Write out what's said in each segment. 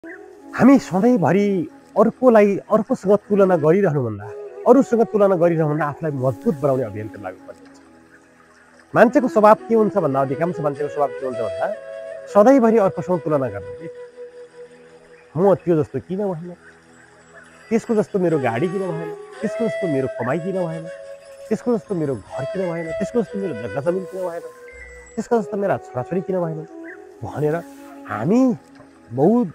हामी सधैँभरि अर्कोसँग तुलना गरिरहनुभन्दा अरूसँग तुलना गरिरहनुभन्दा आफूलाई मजबुत बनाउने अभियानतिर लाग्नुपर्ने हुन्छ। मान्छेको स्वभाव के हुन्छ भन्दा अधिकांश मान्छेको स्वभाव के हुन्छ भन्दा सधैँभरि अर्कोसँग तुलना गर्ने कि म त्यो जस्तो किन भएन, त्यसको जस्तो मेरो गाडी किन भएन, त्यसको जस्तो मेरो कमाइ किन भएन, त्यसको जस्तो मेरो घर किन भएन, त्यसको जस्तो मेरो जग्गा जमिन किन भएन, त्यसको जस्तो मेरा छोराछोरी किन भएन भनेर हामी बहुत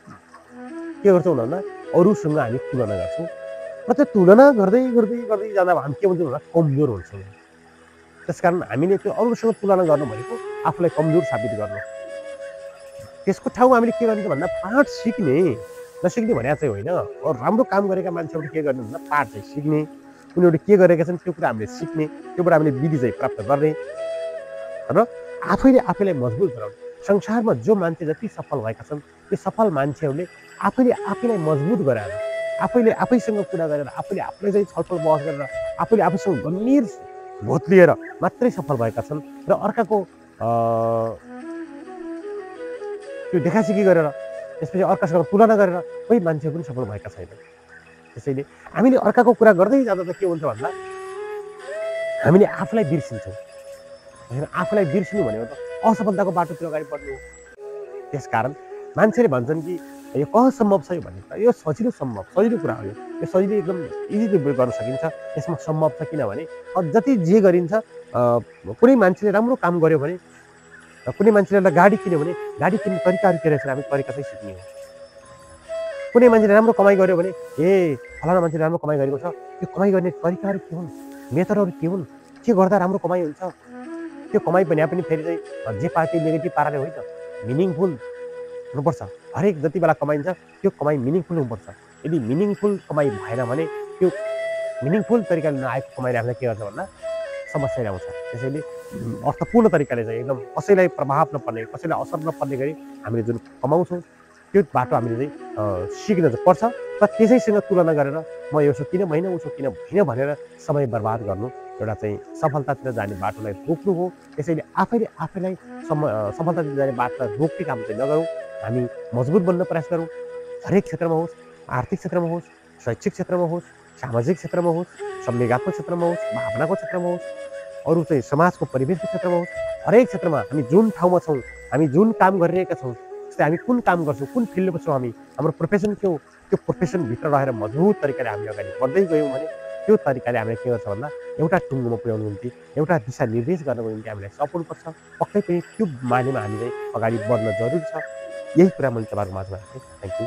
के गर्छौँ भन्दा अरूसँग हामी तुलना गर्छौँ र त्यो तुलना गर्दै गर्दै गर्दै जाँदा हामी के भन्छौँ भन्दा कमजोर हुन्छौँ। त्यसकारण हामीले त्यो अरूसँग तुलना गर्नु भनेको आफूलाई कमजोर साबित गर्नु। त्यसको ठाउँमा हामीले के गरिन्छ भन्दा पाठ सिक्ने, नसिक्ने भने चाहिँ होइन। राम्रो काम गरेका मान्छेहरूले के गर्ने भन्दा पाठ चाहिँ सिक्ने, उनीहरूले के गरेका छन् त्यो कुरा हामीले सिक्ने, त्योबाट हामीले विधि चाहिँ प्राप्त गर्ने र आफैले आफैलाई मजबुत बनाउने। संसारमा जो मान्छे जति सफल भएका छन् त्यो सफल मान्छेहरूले आफैले आफैलाई मजबुत गराएर, आफैले आफैसँग कुरा गरेर, आफैले आफूलाई चाहिँ छलफल बहस गरेर, आफैले आफूसँग गम्भीर भोत्लिएर मात्रै सफल भएका छन् र अर्काको त्यो देखासिकी गरेर त्यसपछि अर्कासँग तुलना गरेर कोही मान्छे पनि सफल भएका छैनन्। त्यसैले हामीले अर्काको कुरा गर्दै जाँदा त के हुन्छ भन्दा हामीले आफूलाई बिर्सिन्छौँ। आफूलाई बिर्सिनु भनेको त असफलताको बाटोतिर अगाडि बढ्नु हो। त्यसकारण मान्छेले भन्छन् कि यो कसरी सम्भव छ यो भन्ने कुरा, यो सजिलो कुरा हो। यो सजिलो एकदम इजिली गर्न सकिन्छ। यसमा सम्भव छ किनभने जति जे गरिन्छ कुनै मान्छेले राम्रो काम गर्यो भने, कुनै मान्छेले एउटा गाडी किन्यो भने गाडी किन्ने तरिकाहरू के रहेछ हामी तरिका चाहिँ सिक्ने हो। कुनै मान्छेले राम्रो कमाइ गर्यो भने फलाना मान्छेले राम्रो कमाइ गरेको छ, त्यो कमाइ गर्ने तरिकाहरू के हुन्, मेथडहरू के हुन्, के गर्दा राम्रो कमाइ हुन्छ, त्यो कमाइ पनि फेरि चाहिँ जे पार्टी नेगेटिभ पाराले होइन, मिनिङफुल हुनुपर्छ। हरेक जति बेला कमाइन्छ त्यो कमाइ मिनिङफुल हुनुपर्छ। यदि मिनिङफुल कमाइ भएन भने त्यो मिनिङफुल तरिकाले नआएको कमाइले हामीलाई के गर्छ भन्दा समस्या ल्याउँछ। त्यसैले अर्थपूर्ण तरिकाले चाहिँ एकदम कसैलाई प्रभाव नपर्ने, कसैलाई असर नपर्ने गरी हामीले जुन कमाउँछौँ त्यो बाटो हामीले चाहिँ सिक्न चाहिँ पर्छ र त्यसैसँग तुलना गरेर म यसो किन भएन, उसो किन भएन भनेर समय बर्बाद गर्नु एउटा चाहिँ सफलतातिर जाने बाटोलाई रोक्नु हो। त्यसैले आफैले आफैलाई सफलतातिर जाने बाटोलाई रोक्ने काम चाहिँ नगरौँ। हामी मजबुत बन्न प्रयास गरौँ। हरेक क्षेत्रमा होस्, आर्थिक क्षेत्रमा होस्, शैक्षिक क्षेत्रमा होस्, सामाजिक क्षेत्रमा होस्, संवेगात्मक क्षेत्रमा होस्, भावनाको क्षेत्रमा होस्, अरू चाहिँ समाजको परिवेशको क्षेत्रमा होस्, हरेक क्षेत्रमा हामी जुन ठाउँमा छौँ, हामी जुन काम गरिरहेका छौँ, जस्तै हामी कुन काम गर्छौँ, कुन फिल्डमा छौँ, हाम्रो प्रोफेसन के हो, त्यो प्रोफेसनभित्र रहेर मजबुत तरिकाले हामी अगाडि बढ्दै गयौँ भने त्यो तरिकाले हामीले के गर्छ भन्दा एउटा टुङ्गोमा पुर्याउनु निम्ति, एउटा दिशा निर्देश गर्नको निम्ति हामीलाई सपोर्नुपर्छ। पक्कै पनि त्यो मानेमा हामी चाहिँ अगाडि बढ्न जरुरी छ। यही कुरा मैले तपाईँहरूको माझमा राखेँ। Thank you.